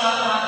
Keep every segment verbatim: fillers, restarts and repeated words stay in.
Masuk.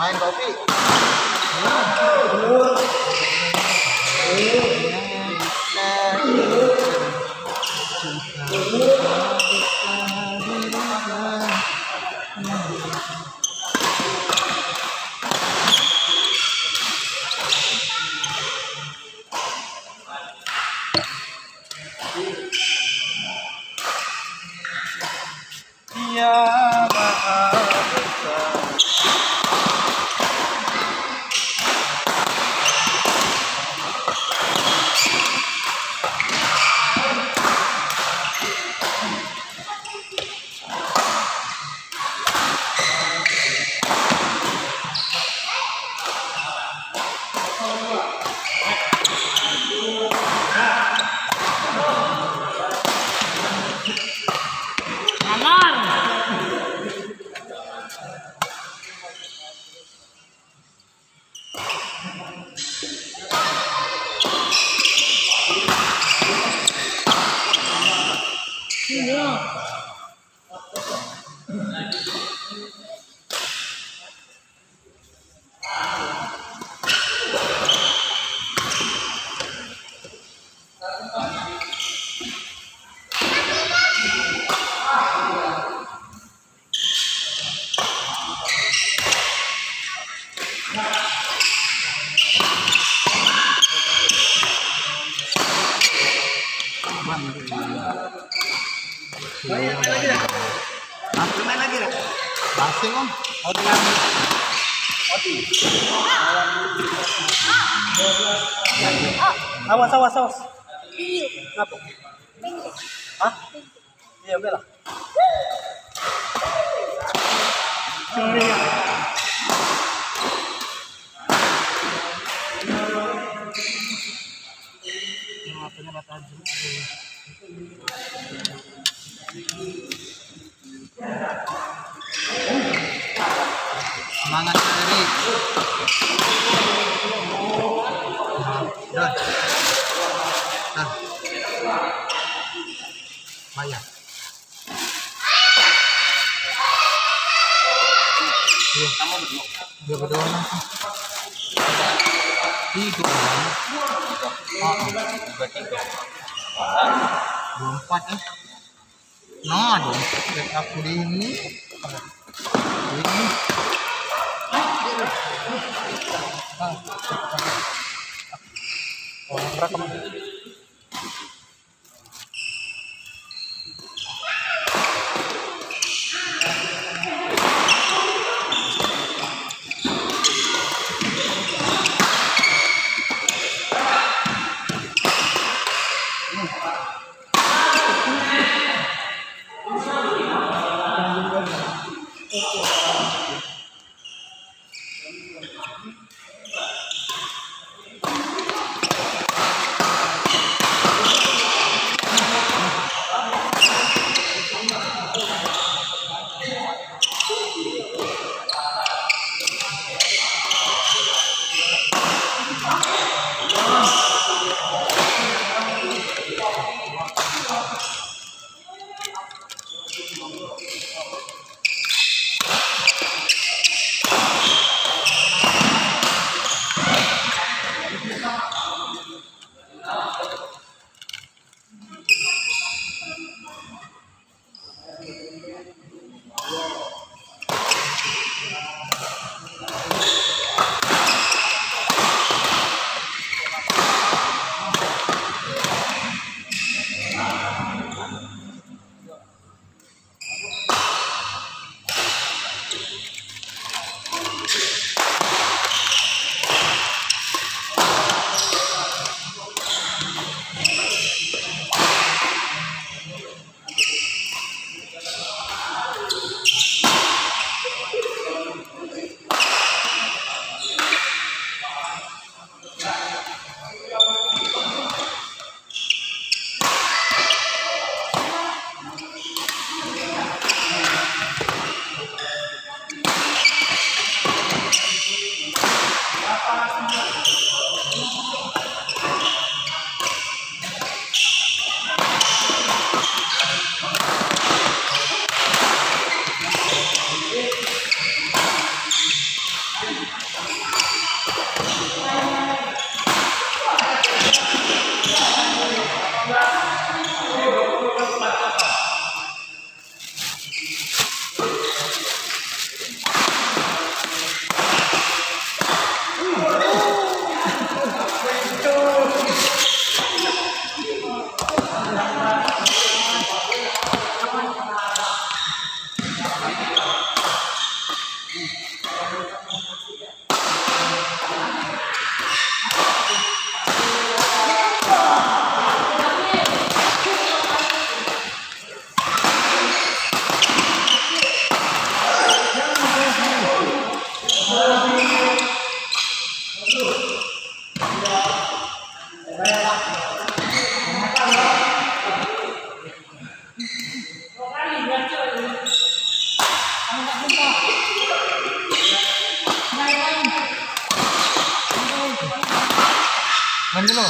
Main kopi. Ia Maha Besar. Hah? Lu main lagi dah? Masih, Om. Oh, dengan Oti. Awas, awas, awas. Kenapa? Hah? Iya, oke lah. Sorry ya. Semangat, Erik. Nah, dah. Dah. Bayar. Iya. Dia berdoa langsung. Tiga orang. Ah, ah. Dua empat, eh. Nah, dua empat. Aku di ini. Ini. Oh, rekam. Main dulu.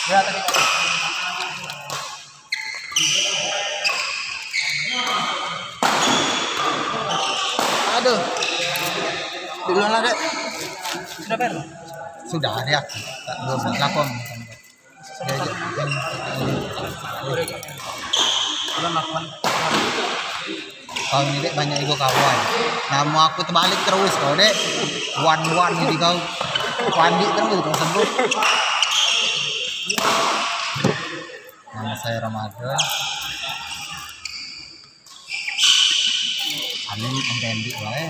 Aduh. Duluan lah, Dek. Sudah, Ber? Sudah, Dek. Tak, belum. Lapor. Sudah, Dek. Kau ni, Dek, banyak ego kawan. Nama aku terbalik terus kau, Dek. Wan-wan ni kau. Pandik terus kau sebut. Nama saya Ramadan. Anu, pendek wae.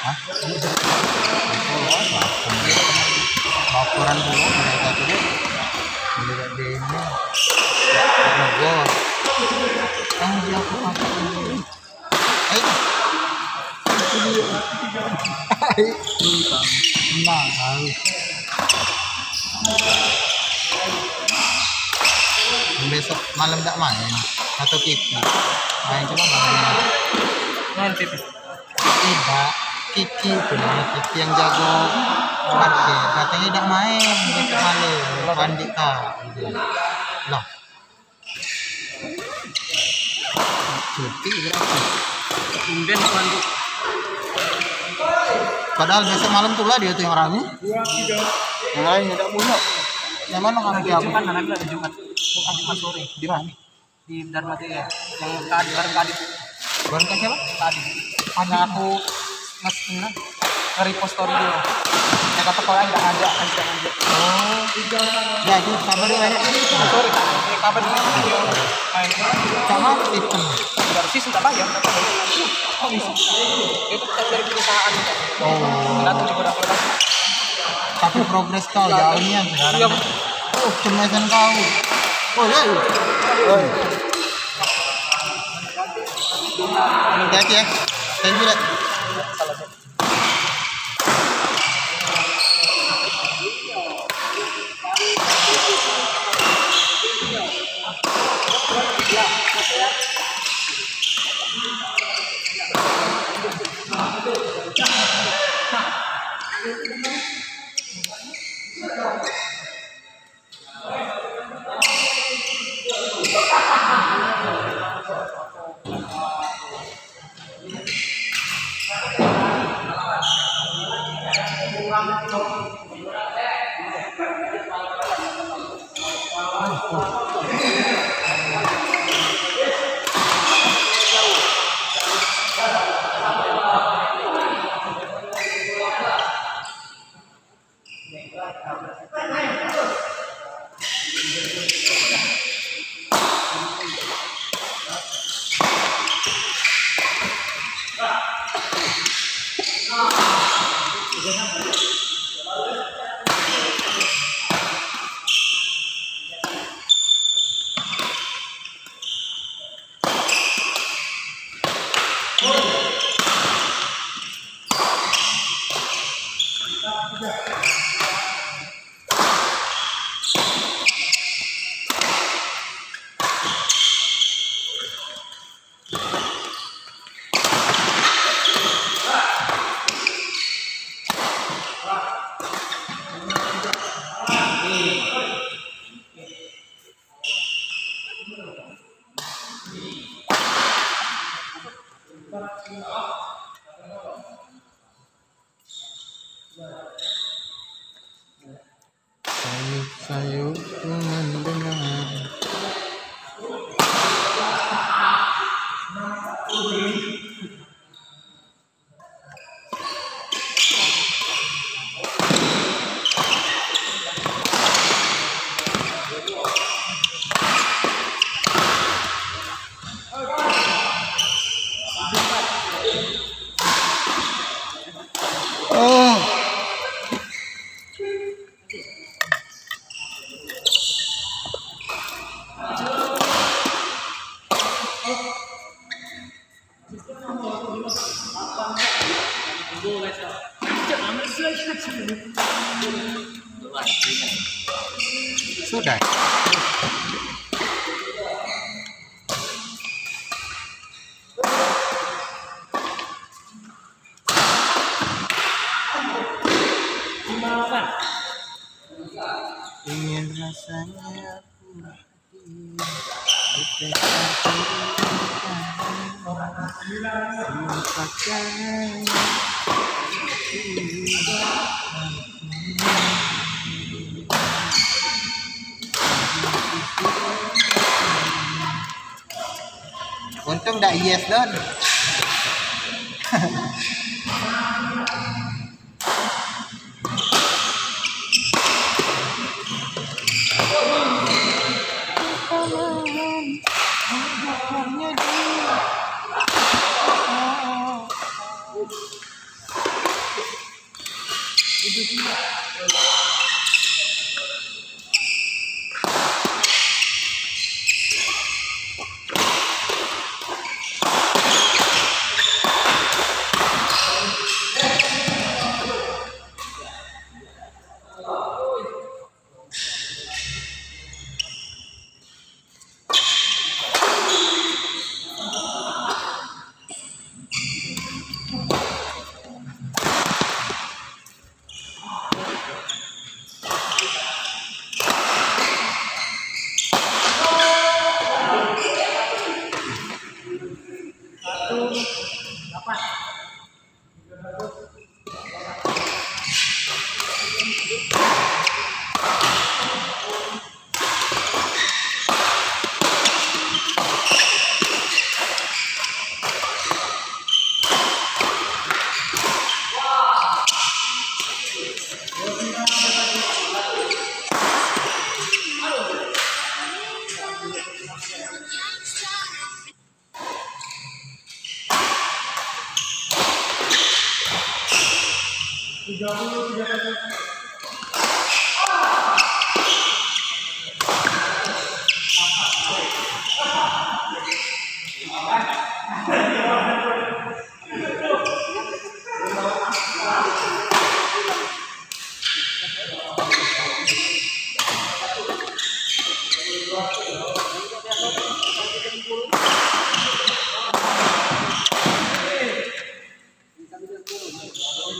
Hah? Laporan dulu mereka tu, Dek. Mereka di ini. Negor. Ah, dia apa? Ayo. Nah, tahu. Besok malam tak main atau Kiki? Main cuma main. Main Kiki. Tidak, Kiki itu namanya, Kiki yang jago parkir. Katanya tidak main besok malam. Pandik tak? Gitu. Loh. Cuti berarti. Tumben, Tuan. Padahal besok malam tu lah dia tu yang rame. Yang lain tak punya. Yang mana kaki aku? Jumat, anak ada Jumat. Jumat, Jumat sore. Di mana? Di Dharma Jaya. Yang tadi, bareng tadi. Bareng siapa? Tadi. Ada aku. Mas, nah, nge-repost story dia. Dia kata kau enggak ada, enggak ada. Oh. Ya, itu kabar dia banyak. Sorry, kabar dia. Main. Sama itu. Enggak sih, enggak bayar. Kok bisa? Itu tetap dari perusahaan. Oh. Datang juga udah. Tapi progres kau jauh ni yang sekarang. Iya. Oh, cemasan kau. Oh, ya. Oh. Hati-hati ya. Thank you, Dek. Sayup-sayup ku mendengar. Sudah. Ingin rasanya aku mati. Untung dak yes, Don.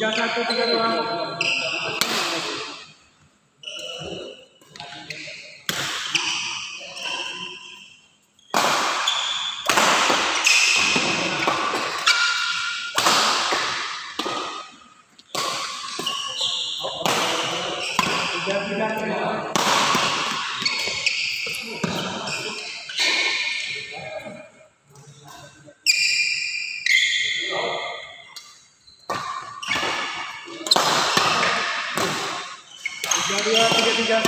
Tiga satu, tiga dua. Tiga dua, tiga tiga.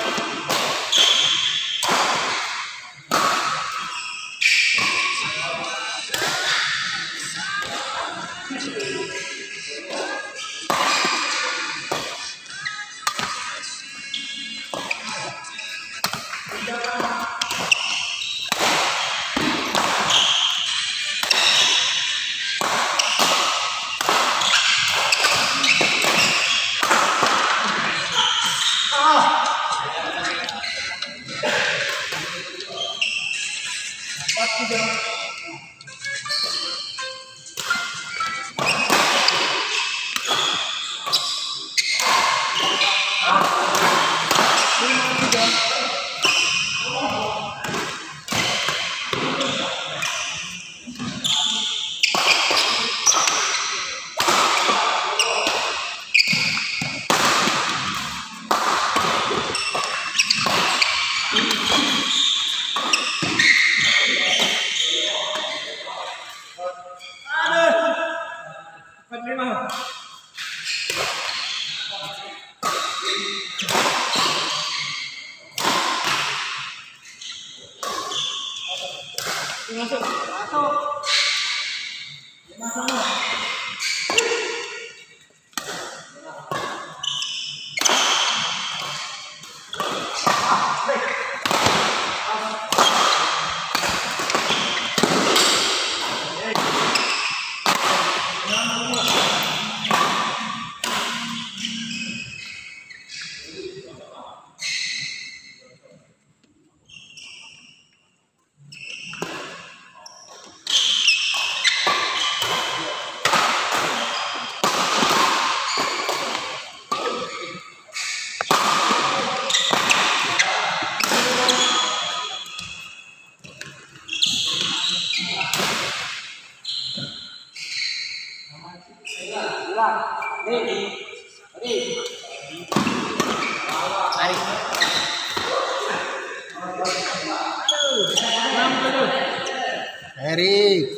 Erik.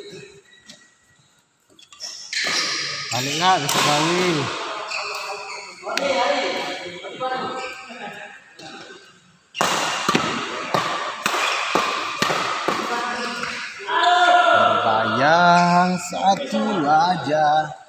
Balik lah, besok gawe. Terbayang satu wajah.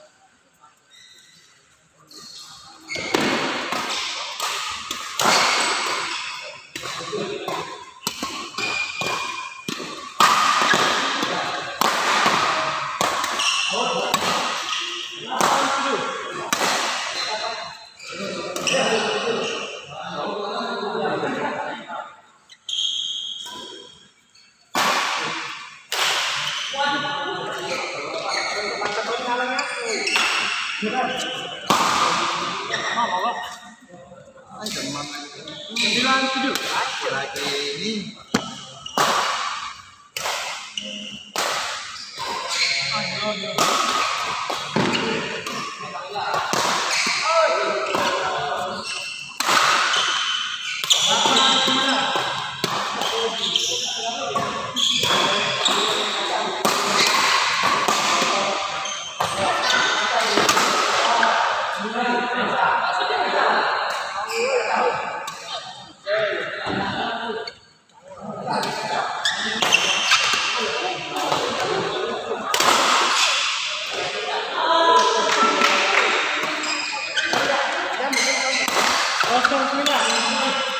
Sembilan tujuh. Lagi ini. Kosong sembilan.